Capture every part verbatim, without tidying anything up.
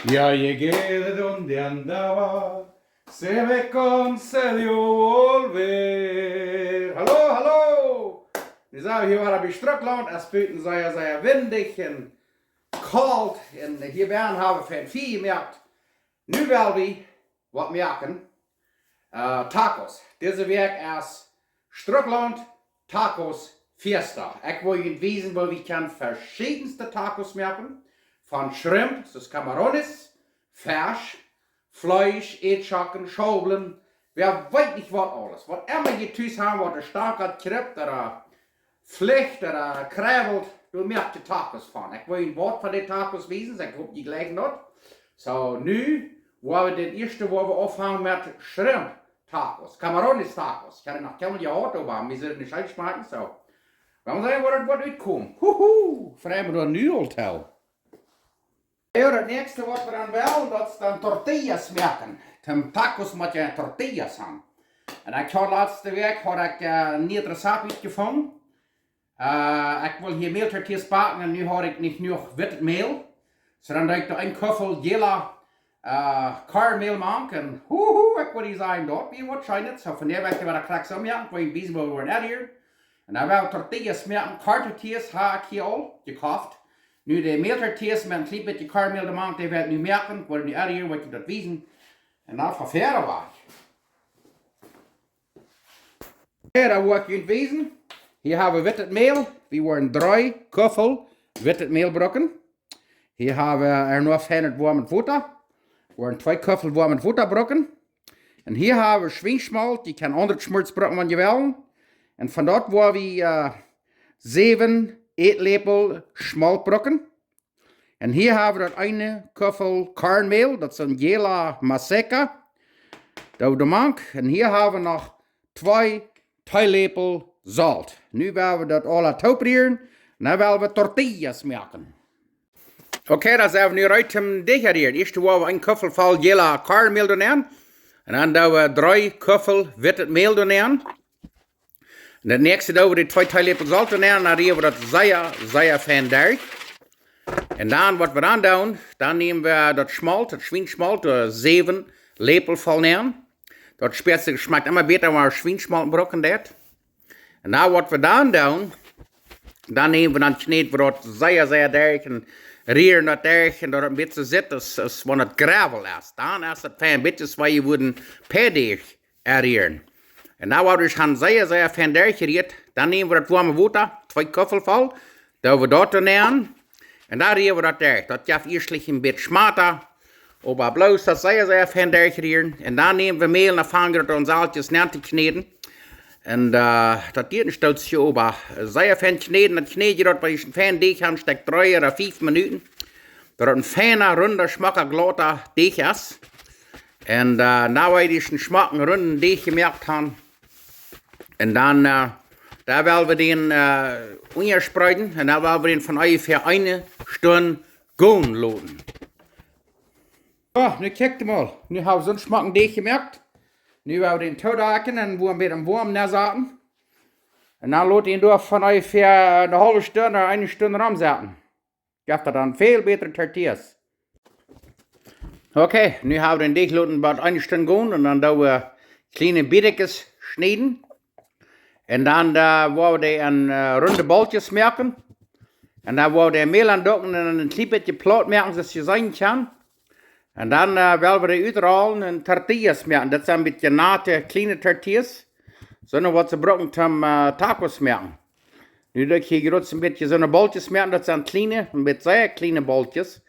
Ya llegué de donde andaba, se me concedió volver. Hallo, hallo! Nu sent wie hia wada bie Strucklaunt, es buten sea, sea windich un kolt. Un hia bennen hab wie fein Fia jemoakt. Nu well wie waut moaken. Äh, Tacos. Dise Wäakj es Strucklaunt Tacos Fiesta. Ekj woa junt wiesen, woo wie kjennen veschiedenste Tacos moaken. Von Shrimp, soo aus Camarones, Fesch, Fleesch, Eadschocken, Schaublen. Wäa weet nich waut aules. Waut emma jie tus haben, waut de Stank haft, Kjript ooda Flicht ooda Kjribbelt, doa moakt jie Tacos von. Ekj woa junt waut von de Tacos wiesen, ekj hop jie jlikjen daut. Soo, nu woa wie daut ieeschte, woa wie aunfangen met Shrimp Tacos, Camarones Tacos. Ekj hab noch kjeenmol jehaut, oba wie sellen nich scheen schmakjen, soo. Wie woaren seenen, woo daut woat utkomen. Huhu, frei mie doa nu aul too. Jo, daut näakjste waut wie dan wellen, daut es dan Tortillas moaken. Toom Tacos mott jie Tortillas haben. Un ekj haud latste Wäakj, haud ekj, äh, een nieet Rezept utjefungen. Äh, ekj wull hia Mäl Tortillas backen un nu haud ekj nich jenuach wittet Mäl. Soo dan deed ekj doa een Kuffel jäla, äh, Kornmäl mank un huhu, ekj wull die sajen, daut wia waut Scheenet. Soo, von doa woa ekj waut krakjt soo moaken, woa ekj wiesen, woo wie woaren etieren. Un dan woa wie Tortillas moaken, Korn Tortillas hab ekj hia aul jekoft. Nu de Mäl Tortillas met een kjlien bät Kornmäl doamank, dee woa ekj nu moaken, woa ekj nu etieren, woa ekj daut wiesen. Un dan von wieda wajch. Jo, dan woa ekj junt wiesen. Hia hab wie wittet Mäl. Wie woaren dree Kuffel wittet Mäl brucken. Hia hab wie ea noch feinet woamet Wota. Woaren twee Kuffel woamet Wota brucken. Un hia hab wie Schwienschmolt, jie kjennen aundret Schmolt brucken, wan jie wellen. Un von daut woa wie, äh, säwen Ätläpel Schmolt brucken. Un hia hab wie daut eene Kuffel Kornmäl, daut es een jäla Maseca. Daut doamank. Un hia hab wie noch twee Teeläpel Solt. Nu woa wie daut aula tooprieren. Un dan woa wie Tortillas moaken. Okay, dan sent wie nu reed toom Deajch rieren. Ieescht woa wie een Kuffel voll jäla Kornmäl doa nämen. Un dan doo wie dree Kuffel wittet Mäl doa nämen. Un daut näakjste doo wie de twee Teeläpel Solt doa nämen. Un dan rieren wie daut sea, sea fein derch. Un dan, waut wie dan doonen, dan nämen wie daut Schmolt, daut Schwienschmolt, äh, säwen Läpel voll nämen. Daut schmakjt, schmakjt emma bäta, wan wie Schwienschmolt brucken daut. Un dan, waut wie dan doonen, dan nämen wie dan, kjnäd wie daut sea, sea derch un rieren daut derch un daut daut een bät sitt, aus, aus wan daut Gravel es. Dan es daut fein, een bät soo aus wie wudden Pfäadich rieren. Un dan, waut wie dan sea, sea fein derchjerieet, dan nämen wie daut woame Wota, twee Kuffel voll, doo wie daut doa nämen. Un dan rieren wie daut derch. Daut jeft ieeschtlich een bät Schmata, oba bloos daut sea, sea fein derchrieren. Un dan nämen wie Mäl un dan fangen wie daut aun selkjes nenn to kjnäden. Un, äh, daut diet een Stootje, oba sea fein kjnäden. Daut kjnäd jie daut bie een fein Deajch aun, stekjt dree ooda fief Minuten. Daut daut een feina, runda, schmocka, glata Deajch es. Un, äh, nu, wan jie disen schmocken, runden Deajch jemoakt haben, un dan, äh, dan well wie dän, äh, unjaspreeden. Un dan well wie dän von onjefäa eene Stund gonen loten. Soo, nu kjikjt mol. Nu hab wie soon schmocken Deajch jemoakt. Nu woa wie dän toodakjen un woa wie dän woam nensaten. Un dan lot wie dän doa von onjefäa eene haulwe Stund ooda eene Stund romsaten. Jeft daut dan väl bätre Tortillas. Okay, nu hab wie dän Deajch loten bie eene Stund gonen un dan doo wie kjliene Bätkjes schnieden. Un dan, äh, woa wie dee en, äh, runde Bolkjes moaken. Un dan woa wie dee Mäl aundoaken un dan een kjlien bät plaut moaken, soo aus jie seenen kjennen. Un dan, äh, woa wie dee utrollen un Tortillas moaken. Daut sent een bät nate, kjliene Tortillas. Soone waut see brucken toom, äh, Tacos moaken. Nu doo ekj hia jrod een bät soone Bolkjes moaken, daut sent kjliene, een bät sea kjliene Bolkjes.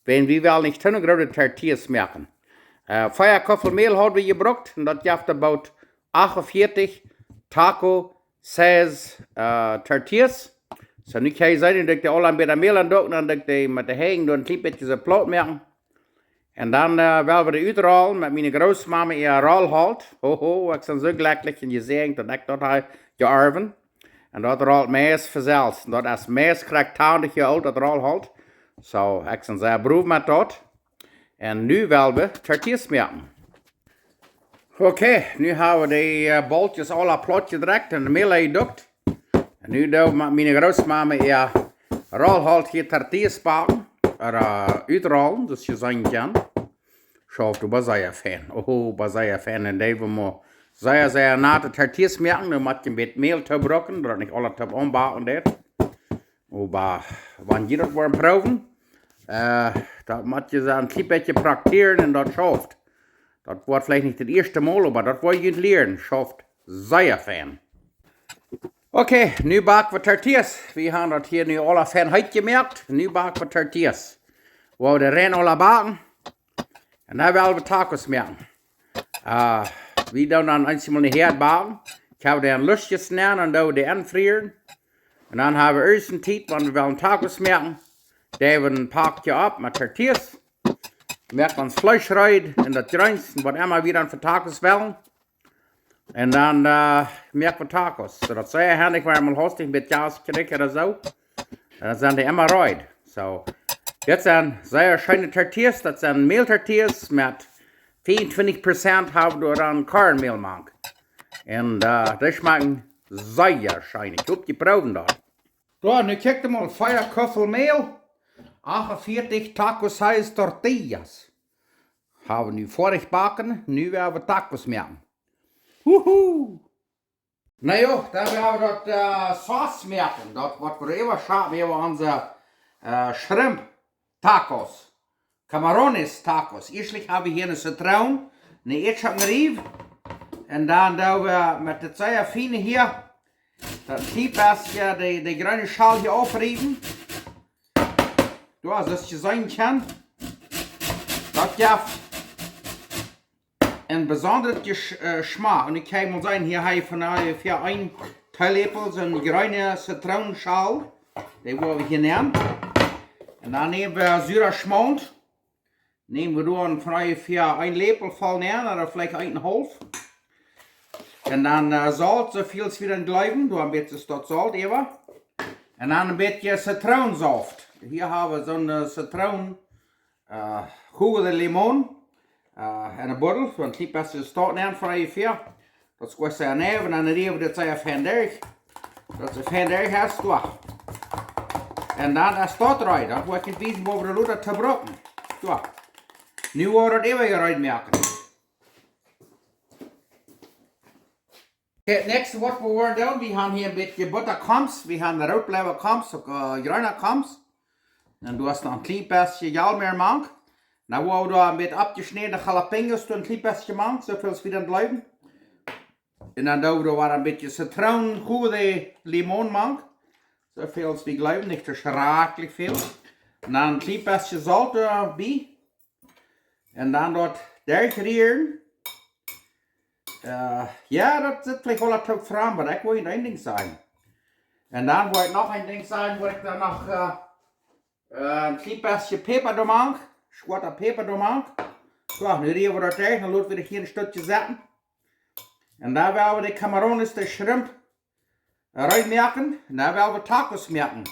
Wan wie wellen nich too groote Tortillas moaken. Äh, vea Kuffel Mäl haud wie jebrukt un daut jeft about achtunvieetich Taco Size, äh, Tortillas. Soo, nu kjenn jie seenen, daut ekj dee aula met Mäl aundoak, dan doo ekj dee met de Henj doa een kjlien bät soo plaut moaken. Un dan, äh, woa wie dee utrollen met miene Grootmame äa Rollholt. Hoho, ekj sie soo jlekjlich un jesäajent daut ekj daut hab jeorwen. Un daut rollt meist von selfst. Un daut es meist krakjt tachentich Joa oolt, daut Rollholt. Soo, ekj sie sea proud met daut. Un nu woa wie Tortillas moaken. Okay, nu hab wie dee, äh, Bolkjes aula plaut jedrekjt un Mäl aunjedoakt. Un nu doo wie met miene Grootmame äa Rollholt hia Tortillas backen. ea utrollen, daut jie seenen kjennen. Schauft oba sea fein. Oho, oba sea fein. Un dee wie mau sea, sea nate Tortillas moaken. Nu mott jie een bät Mäl toobrucken, daut nich aules toop aunbacken deit. Oba wan jie daut wellen proowen, äh, daut mott jie dan een kjlien bät praktieren un daut schauft. Daut woat veleicht nich daut ieeschte Mol, oba daut woa jie lieren. Schauft sea fein. Okay, nu bak wie Tortillas. Wie haben daut hia nu aula fein heet jemoakt. Nu bak wie Tortillas. Woa wie de rein aula baken. Un dan well wie Tacos moaken. Äh, wie doonen dan eensmol ne Häad baken. Ekj hab dee en Lustjes nenn un doo dee enfrieren. Un dan hab wie ieescht ne Tiet, wan wie wellen Tacos moaken, doo wie een Pakj opp met Tortillas. Moak ons Fleesch reed un daut Jreens un waut emma wie dan fa Tacos wellen. Un dan, äh, moak wie Tacos. Soo daut es sea hendich, wan eemol haustich met Gas kjricht ooda soo. Un dan sent dee emma reed. Soo, dit sent sea scheene Tortillas. Daut sent Mältortillas met fiewuntwintich Prozent haben wie doa dan Kornmäl mank. Un, äh, dee schmakjen sea scheen. Ekj hop, jie proowen daut. Soo, nu kjikj mol, vea Kuffel Mäl, achtunvieetich taco size tortillas. Haben wie nu foadich jebacken, nu woa wie Tacos moaken. Wuhu! Na jo, dan woa wie daut, äh, Sauce moaken. Daut woat wie äwa schapen, äwa onse, äh, Shrimp Tacos. Camarones Tacos. Ieeschtlich hab wie hia ne Zitroon, ne Ätschoken Riew. Un dan doo wie met de sea fiene hia daut Tiepes hia, de, de jreene Schal hia aufriewen. Soo aus jie seenen kjennen. Daut jeft een besondret Jesch-, äh, Schmack. Un ekj kaun mol sajen, hia hab ekj von onjefäa een Teeläpel soone jreene Zitroonschal. Dee woa wie hia nämen. Un dan nämen wie sura Schmaunt. Nämen wie doa von onjefäa een Läpel voll nenn, ooda veleicht eenenhaulf. Un dan, äh, Solt, soo väl aus wie dan jleewen, doa een bät daut Solt äwa. Un dan een bät Zitroonsauft. Hia hab wie soone, äh, Zitroon, äh, jugo de limón, äh, en ne Buddel, soo een kjlien bät Solt nenn von onjefäa. Daut es sea neiw, un dan riewen wie dit sea fein derch. Daut es fein derch, es doa. Un dan es daut reed, dan woa ekj junt wiesen, woo wie daut lota too brucken. Soo. Nu woa wie daut äwa reed moaken. Okay, daut näakjste waut wie woaren doonen, wie haben hia een bät Buttacrumb, wie haben rootblaue Crumb, uk, äh, jreene Crumb. Un du hast noch een kjlien bät Jalmäa mank. Dan woa wie doa een bät aufjeschnädne Jalapeños doa een kjlien bät mank, soo väl aus wie dan jleewen. Un dan doo wie doa een bät Zitroon, jugo de limón mank. Soo väl aus wie jleewen, nich too schrakjlich väl. Un dan een kjlien bät Solt doabie. Un dan daut derchrieren. Äh, jo, daut sitt veleicht aul daut Framb, oba ekj well junt een Dinkj sajen. Un dan well ekj noch een Dinkj sajen, woa ekj dan noch, äh, äh, een kjlien bät Päpa doa mank, schwoata Päpa doa mank. Soo, nu riewen wie daut derch, dan loten wie daut hia een Stekj sitten. Un dan woa wie de Camarones, de Shrimp, reed moaken, dan woa wie Tacos moaken.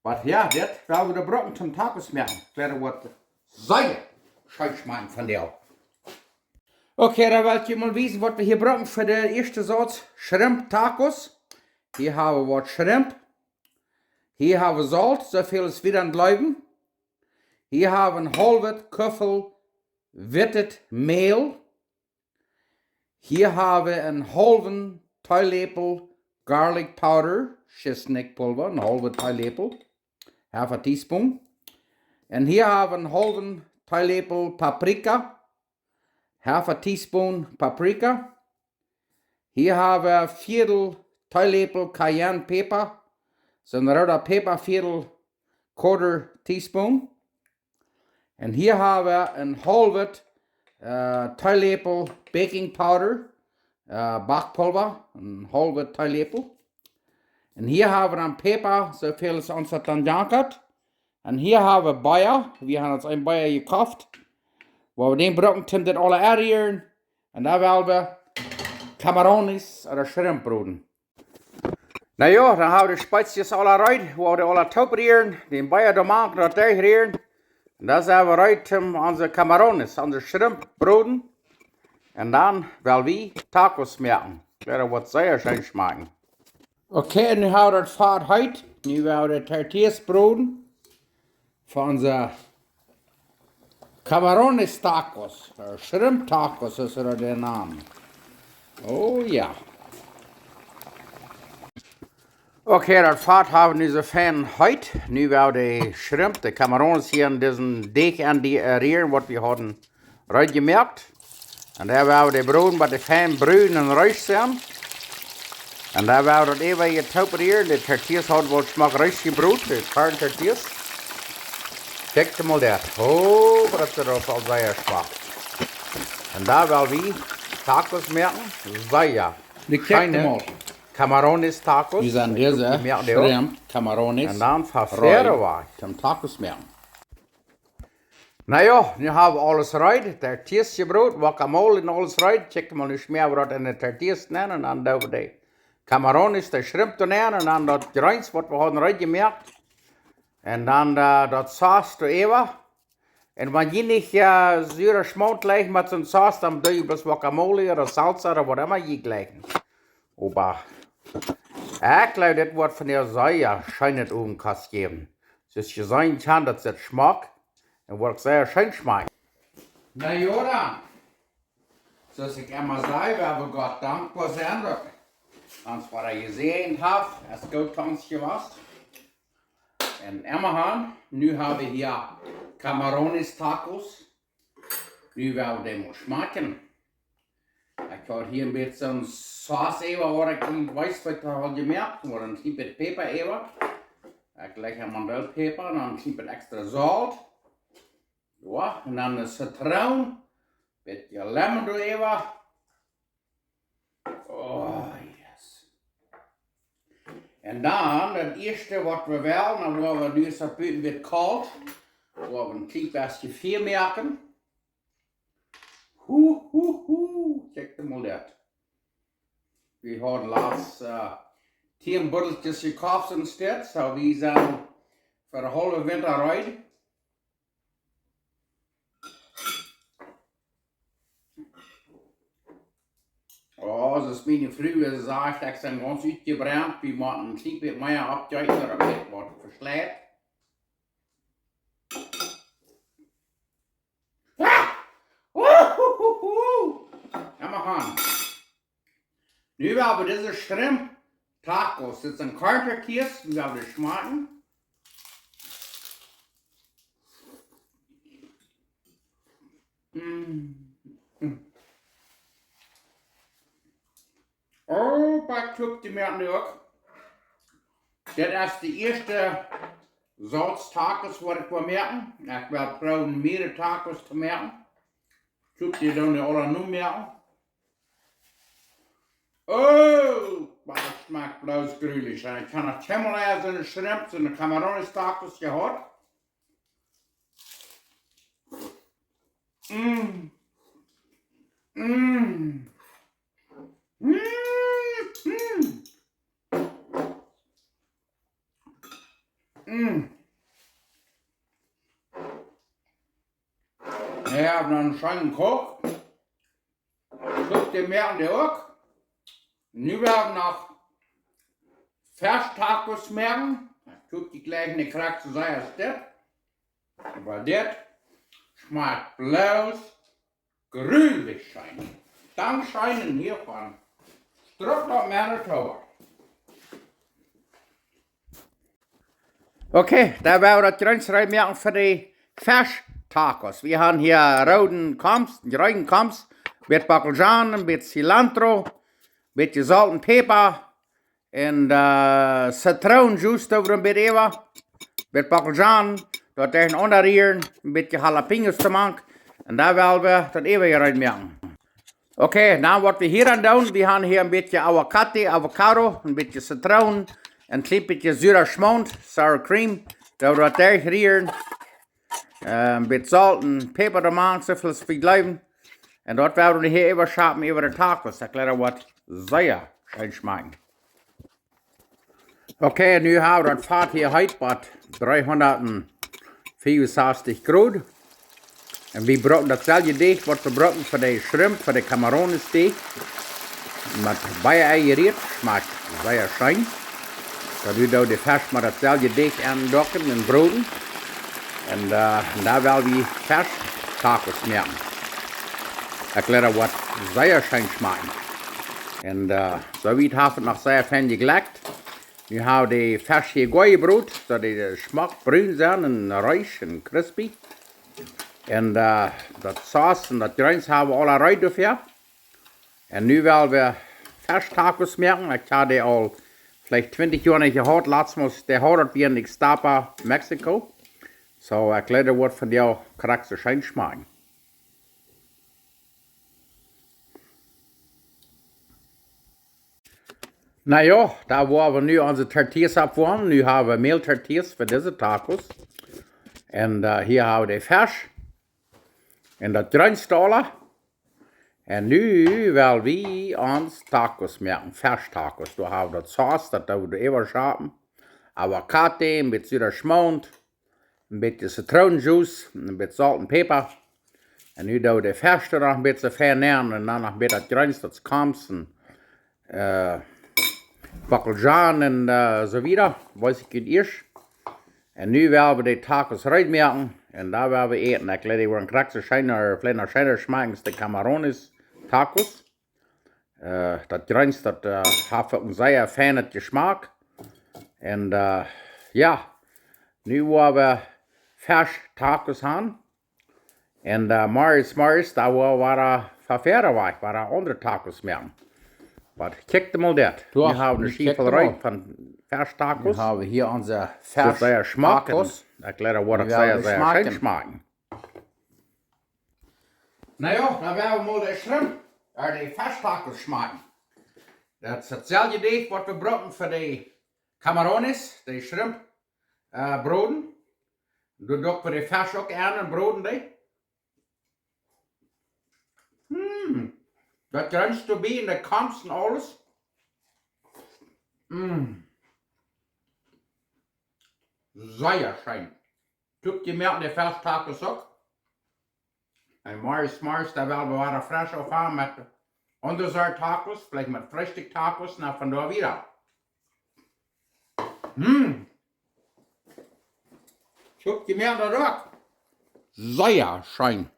Oba jo, dit woa wie brucken toom Tacos moaken. Woat sea scheen schmakjen vondoag. Okay, dan well ekj junt mol wiesen, waut wie hia brucken fa de ieeschte Sort Shrimp Tacos. Hia haben wie waut Shrimp. Hia haben wie Solt, soo väl aus wie dan jleewen. Hia haben wie een haulwet Kuffel wittet Mäl. Hia haben wie een haulwen Teeläpel Garlic Powder, Schisnikjpulva, een haulwen Teeläpel, half a teaspoon. Un hia haben wie een haulwen Teeläpel Paprika, half a teaspoon Paprika. Hia haben wie Viedel Teeläpel Cayenne Päpa, soon rooda Päpa, Viedel, quarter teaspoon. Un hia haben wie een haulwet, äh, Teeläpel Baking Powder, äh, Backpulva, een haulwet Teeläpel. Un hia haben wie dan Päpa, soo väl aus ons daut dan jankat. Un hia haben wie Bea, wie haben ons een Bea jekoft. Woa wie dän brucken, toom dit aules aunrieren. Un dan woa wie Camarones ooda Shrimp broden. Na jo, dan haben wie de Spezies aula reed, woa wie dee aula tooprieren, dän Bea doa mank noch derchrieren. Un dan sent wie reed toom onse Camarones, onse Shrimp broden. Un dan woa wie Tacos moaken. Daut woat sea scheen schmakjen. Okay, nu haben wie daut Fat heet. Nu woa wie de Tortillas broden. fa onse Camarones Tacos, äh, Shrimp Tacos es daut de Name. Oh jo. Okay, daut Fat hab wie nu soo fein heet. Nu woa wie de Shrimp, de Camarones hia en disen Deajch en die, äh, rieren, waut wie hauden reed jemoakt. Un dan woa wie de broden, waut de fein brun un reed sent. Un dan woa wie daut äwa hia toop rieren. De Tortillas hauden wie aul schmock reed jebrot, de Corn Tortillas. Kjikj mol daut. Oh, daut es aul sea schmock. Un dan woa wie Tacos moaken. Sea scheene Camarones Tacos. Wie sent dise Shrimp Camarones. Un dan fa väaren woa wie Tacos moaken. Na jo, nu hab wie aules reed. Tortillas jebrot, Guacamole un aules reed. Kjikj mol, nu schmäa wie daut en de Tortillas nenn un dan doo wie de Camarones, de Shrimp doa nenn un dan daut Jreens, waut wie hauden reed jemoakt. Un dan, äh, daut Sauce doaräwa. Un wan jie nich, äh, sua Schmaunt jleichen met soon Sauce, dan doo jie bloos Guacamole ooda Salsa ooda waut emma jie jleichen. Oba ekj jleew, dit woat vondoag sea scheenet Owentkost jäwen. Soo aus jie seenen kjennen, daut sitt schmock un woat sea scheen schmakjen. Na jo dan, soo aus ekj emma saj, wie haben Gott dankboa sennen, daut hee ons wada jesäajent haft, es goot to ons jewast. Un emma han, nu hab wie hia Camarones Tacos. Nu woa wie dee mol schmakjen. Ekj hab hia een bät Sauce äwa, waut ekj nich weet, waut ekj haud jemoakt, oba een kjlien bät Päpa äwa. Ekj laj emma een bät Päpa un dan een kjlien bät extra Solt. Jo, un dan de Zitroon, bät lemon doaräwa. Oh, yes. Un dan, daut ieeschte waut wie wellen, dan woa wie nu ieescht daut buten bät kolt. Woa wie een kjlien bät Fia moaken. Hu, hu, hu. Kjikj mol daut. Wie hauden latst, äh, tieen Buttelkjes jekoft un dit. Soo, wie sent fa de haulwe Winta reed. Oh, soo aus miene Fru sajcht, ekj sie gaunz utjebrent. Wie motten een kjlien bät mea oppjeeten, daut ekj waut veschleit. Ah! Uhuhuhu! Emma han. Nu woa wie dise Shrimp Tacos, dit sent Corn Tortillas, nu woa wie dee schmakjen. Mm. Mm. Oh, oba kjikj mol nu uk. Dit es de ieeschte Sort Tacos waut ekj woa moaken. Ekj well proowen mea Tacos to moaken. Kjikj, dee doo wie aula nu moaken. Oh, oba daut schmakjt bloos grulich. Ekj hab noch kjeenmol soone Shrimp, soone Camarones Tacos jehaut. Mm. Mm. Mm, mm. Mm. Jo, dan schaun wie Kock. Kock, dee moaken dee uk. Nu woa wie noch Fesch Tacos moaken. Daut kjikj jlikj nich krakjt soo sea aus dit. Oba dit schmakjt bloos grulich scheen. Dankscheen un hia von Struckner, Manitoba. Okay, dan woa wie daut Jreens reed moaken fa de Fesch Tacos. Wie haben hia rooden Komst, jreenen Komst, bät Bockelzwiebel, bät Cilantro, bät Solt un Päpa, un, äh, Zitroonenjuice doo wie een bät äwa. Bät Bockelzwiebel, daut derchenaunda rieren, een bät Jalapeños doamank. Un dan woa wie daut äwa reed moaken. Okay, dan waut wie hia aun doonen, wie haben hia een bät Aguacate, Avocado, een bät Zitroon, een kjlien bät sua Schmaunt, sour cream. Daut woa wie derchrieren. Äh, een bät Solt un Päpa doamank, soo väl aus wie jleewen. Un daut woa wie hia äwa schaufen äwa de Tacos. Daut jlikjt waut sea scheen schmakjen. Okay, nu haben wie daut Fat hia heet bie dreehundat fiewensastich Grod. Un wie brucken daut selwje Deajch waut wie brucken fa de Shrimp, fa de Camarones Deajch. Met Bia enjerieet, schmakjt sea scheen. Dan doo wie de Fesch met daut selwje Deajch aundocken un broden. Un, äh, un doa well wie Fesch Tacos moaken. Ekj jleew daut woat sea scheen schmakjen. Un, äh, soo wiet haft et noch sea fein jeglekjt. Nu hab wie de Fesch hia goot jebrot, daut dee, äh, schmock brun sent un reesch un crispy. Un, äh, daut Saus un daut Jreens hab wie aula reed doafäa. Un nu well wie Fesch Tacos moaken. Ekj hab dee aul veleicht twintich Joa nich jehaut. Latst mol, dee haud wie en Ixtapa, Mexiko. Soo, ekj jleew daut woat vondoag krakjt soo scheen schmakjen. Na jo, doa woa wie nu onse Tortillas oppwoamen. Nu hab wie Mäl-Tortillas fa dise Tacos. Un, äh, hia hab wie de Fesch. Un daut Jreens aula. Un nu well wie ons Tacos moaken, Fesch Tacos. Doa hab wie daut Saus, daut doo wie äwaschapen. Aguacate, een bät sura Schmaunt, een bät Zitroonenjuice, een bät Solt un Päpa. Un nu doo wie de Fesch doa noch een bät fein nämen un dan noch een bät daut Jreens, daut Komst un äh, Bockelzwiebel un, äh, soo wieda, weet ekj nich ieescht. Un nu well wie de Tacos reed moaken un dan well wie äten. Ekj jleew, dee woaren krakjt soo scheen, äh, veleicht noch scheener schmakjen aus de Camarones Tacos. Äh, daut Jreens, daut, äh, haft uk een sea feinet Jeschmak. Un, äh, jo, nu woa wie Fesch Tacos han. Un, äh, morjen, morjen, doa woa wie wada von wieda wajch, wada aundre Tacos moaken. Oba kjikj mol dit. Jo, nu hab wie nu kjikj Schiefel mol reed von Fesch Tacos. Nu hab wie hia onse Fesch Tacos. Ekj jleew daut woat sea, sea scheen schmakjen. Na jo, dan woa wie mol de Shrimp, äh, de Fesch Tacos schmakjen. Daut es daut selwje Deech waut wie brucken fa de Camarones, de Shrimp, äh, broden. Doa doo wie de Fesch uk aun un broden dee. Mm. Daut Jreens doabie un de Komst un aules. Mm. Sea scheen. Kjikj mol de Fesch Tacos uk. Un morjen, morjen, doa woa wie wada fresch oppwaken met aundre Sort Tacos, veleicht met Freestikj Tacos, un von doa wieda. Mm. Kjikj mol daut uk. Sea scheen.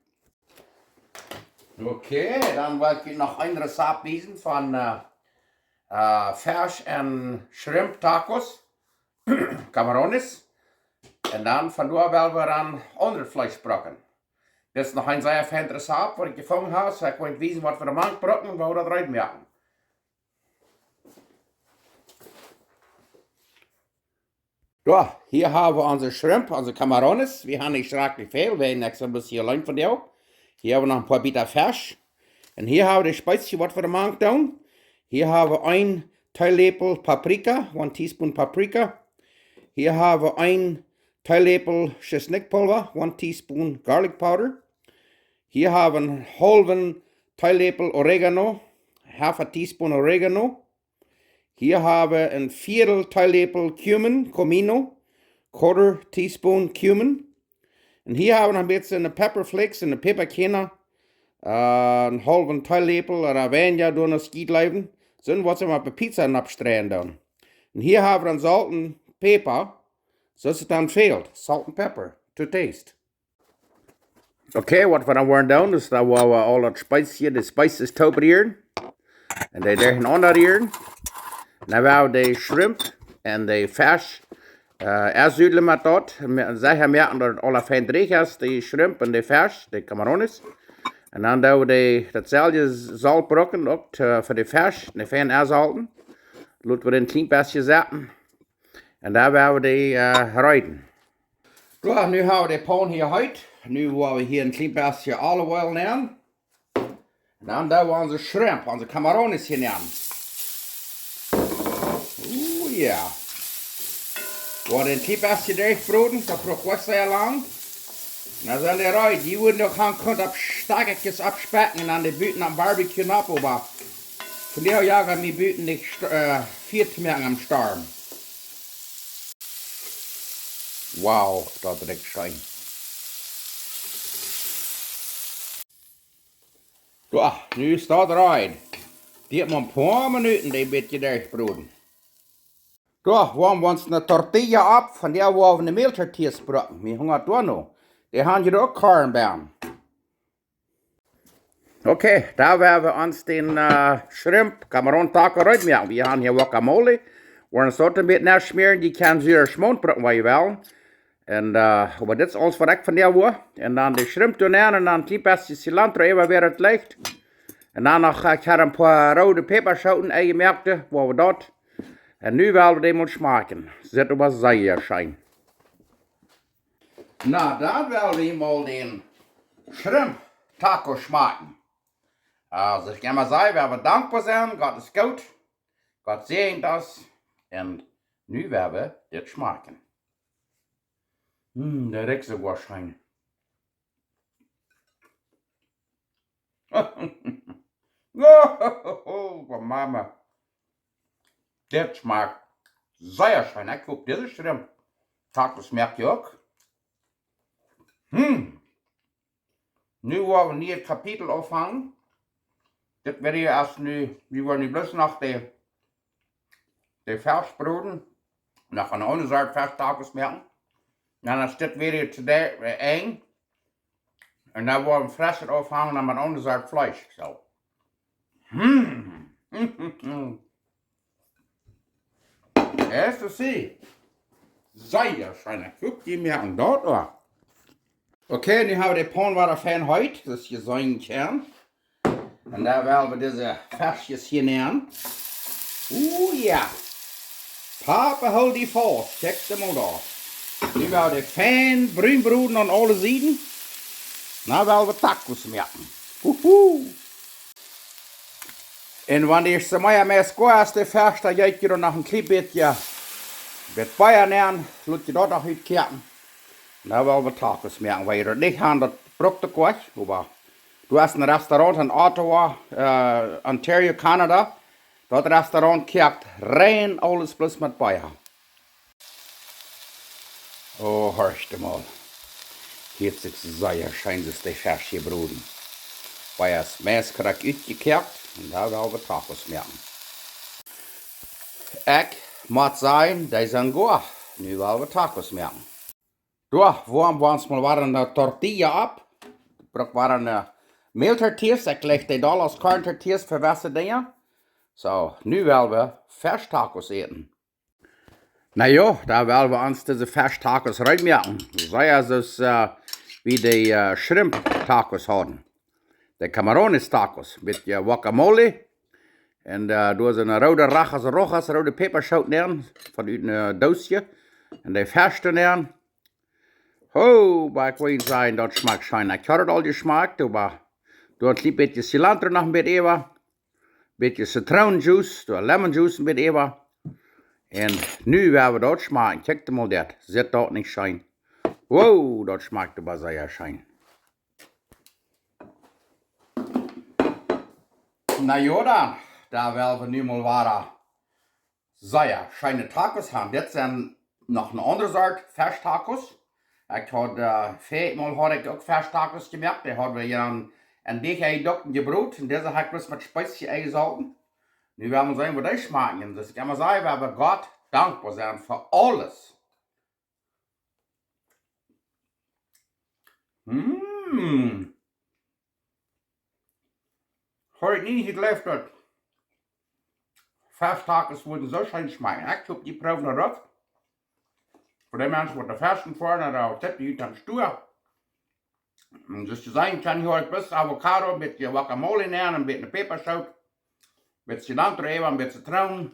Okay, dan well ekj noch een Rezept wiesen von, äh, äh, Fesch un Shrimp Tacos, Camarones. Un dan von doa well wie dan aundret Fleesch brucken. Dit es noch een sea feinet Rezept waut ekj jefungen hab, soo ekj well wiesen waut wie doa mank brucken un woo wie daut reed moaken. Jo, hia hab wie onse Shrimp, onse Camarones. Wie haben nich schrakjlich väl, wie haben nuscht bloos hia auleen von dee. Hia hab wie noch een poa Bieta Fesch. Un hia hab wie de Spezies waut wie doa mank doonen. Hia hab wie een Teeläpel Paprika, one teaspoon paprika. Hia hab wie een Teeläpel Schisnikjpulwa, one teaspoon garlic powder. Hia hab wie een haulwen Teeläpel Oregano, half a teaspoon Oregano. Hia hab wie een Viedel Teeläpel cumin, comino, quarter teaspoon cumin. Un hia hab wie noch een bät Pepper Flakes un de Päpakjarna, äh, een haulwen Teeläpel ooda weinja, doa noch Schiet bliewen. Sent waut see mau opp de Pizza nopp streien doonen. Un hia hab wie dan Solt un Päpa, soo aus et dan fält. Salt and pepper to taste. Okay, waut wie dan woaren doonen, es daut wie aul daut Spezies, de Spezies toop rieren. Un dee derchenaunda rieren. Dan woa wie de Shrimp un de Fesch, äh, ieescht sudlen met daut. Secha moaken daut et aula fein dreech es, de Shrimp un de Fesch, de Camarones. Un dan doo wie de, daut selwje Solt brucken, uk, äh, fa de Fesch, dee fein ieescht solten. Lot wie een kjlien bät sitten. Un dan woa wie dee, äh, reeden. Jo, nu hab wie de Paun hia heet. Nu woa wie hia een kjlien bät olive oil nämen. Un dan doo wie onse Shrimp, onse Camarones hia nämen. Ooh, jo. Woa wie een kjlien bät derchbroden, daut brukt uk sea lang. Na, sent dee reed. Dee wudden uk han kunt opp Stakjes oppspekjen un dan dee buten aum Barbecue nopp, oba vondoag jage wie buten nich st-, äh, Fia to moaken aum Storm. Wow, daut rikjt scheen. Jo, nu es daut reed. Dee haft mau een poa Minuten, dee bät derchbroden. Doa woaren wie ons ne Tortilla opp, von dee woa wie ne Mehltortillas brucken. Mie hungat doa no. Dee han je uk Korn bie. Okay, doa woa wie ons dän äh, Shrimp Camarón Taco reed moaken. Wie han hia Guacamole. Woaren soo een bät naschmäaren, dee kaun soo schmoont brucken, waut jie wellen. Un äh, oba dit es aules, waut ekj von dee woa. Un dan de Shrimp doa nenn un dan een kjlien bät Cilantro, äwa wäa et leicht. Un dan noch, äh, ekj ha een poa roode Päpaschooten, eejemoakte, woa wie daut. Un nu well wie dee mol schmakjen. Sitt oba sea scheen. Na, dan well wie mol dän Shrimp Taco schmakjen. Aus ekj emma saj, wie woaren dankboa sennen, Gott es goot, Gott säajent ons, un nu woa wie dit schmakjen. Hm, dee rikjt soo goot scheen. Oh, Mama. Dit schmakjt sea scheen. Ekj hop, dise Shrimp Tacos schmakjen uk. Hm. Nu woa wie een niee Kapitel aunfangen. Dit woat hia ieescht nu, wie woaren nu bloos noch de, de Fesch broden. Noch eene aundre Sort Fesch Tacos moaken. Dan es dit woat hia to Enj. Un dan woa wie fresch aunfangen met eene aundre Sort Fleesch. Soo. Hm. Ieescht to see. Sea scheen. Kjikj, dee moaken daut uk. Okay, nu ha wie de Paun wada fein heet, daut jie seenen kjennen. Un dan woa wie dise Feschkjes hia nämen. Oh jo. Papa, hool dee faust. Kjikj mol doa. Nu woa wie dee fein brun broden aun aule Sieden. Dan woa wie Tacos moaken. Huhu. Un wan dee ieescht mea mea goa es, de Fesch, dan jeit jie doa noch een kjlien bät, bät Bea nenn, lot jie daut noch utkoaken. Dan woa wie Tacos moaken, wan jie daut nich han, daut brukt uk nich, oba doa es een Restaurant en Ottawa, äh, Ontario, Kanada. Daut Restaurant koakt rein aules bloos met Bea. Oh, horcht mol. Hieet sikj sea scheen, daut es de Fesch jebroden. Bea es meist krakjt utjekoakt un dan woa wie Tacos moaken. Ekj mott sajen, dee sent goa. Nu woa wie Tacos moaken. Doa woaren wie ons mol wada ne Tortilla opp. Bruk wada ne Mehltortillas. Ekj jlikj dee dolla aus Korntortillas fa jewesse Dinja. Soo, nu woa wie Fesch Tacos äten. Na jo, dan woa wie ons dise Fesch Tacos reed moaken. Soo aus, äh, wie dee äh, Shrimp Tacos hauden. De Camarones Tacos met Guacamole. Un äh, doa sent roode Rojas Rojas, roode Päpaschooten nenn, von ut een Doosje. Un dee Fesch doa nenn. Ho, oba ekj well sajen, daut schmakjt scheen. Ekj haud et aul jeschmakjt, oba doa een kjlien bät Cilantro noch een bät äwa. Bät Zitroonenjuice, doa Lemon Juice een bät äwa. Un nu woa wie daut schmakjen. Kjikj mol daut. Sitt daut nich scheen? Wow, daut schmakjt oba sea scheen. Na jo dan, dan woa wie nu mol wada sea scheene Tacos han. Dit sent noch ne aundre Sort Fesch Tacos. Ekj haud, äh, väajet Mol haud ekj uk Fesch Tacos jemoakt. Dee haud wie hia aun, aun Deajch jedocht un jebrot. Un dise ha ekj bloos met Speezje enjesolten. Nu woa wie seenen, woo dee schmakjen. Un daut ekj emma saj, wie woaren Gott dankboa sennen fa aules. Mm. Haud ekj nie jejleeft, daut Fesch Tacos wudden soo scheen schmakjen. Ekj hop, jie proowen daut uk. Fa dee Menschen, waut no Fesch foaren, ooda waut, dee ut dän Stua. Un soo aus jie seenen kjennen, hia haud ekj bloos Avocado, een bät Guacamole nenn, een bät Päpaschoot, een bät Cilantro äwa, een bät Zitroon.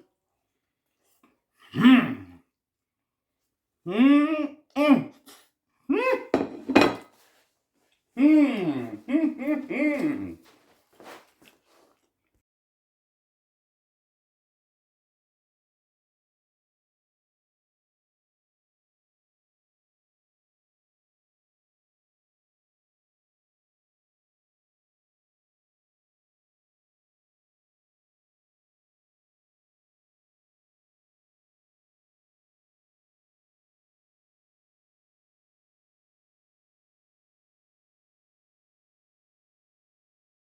Mm. Mm, mm.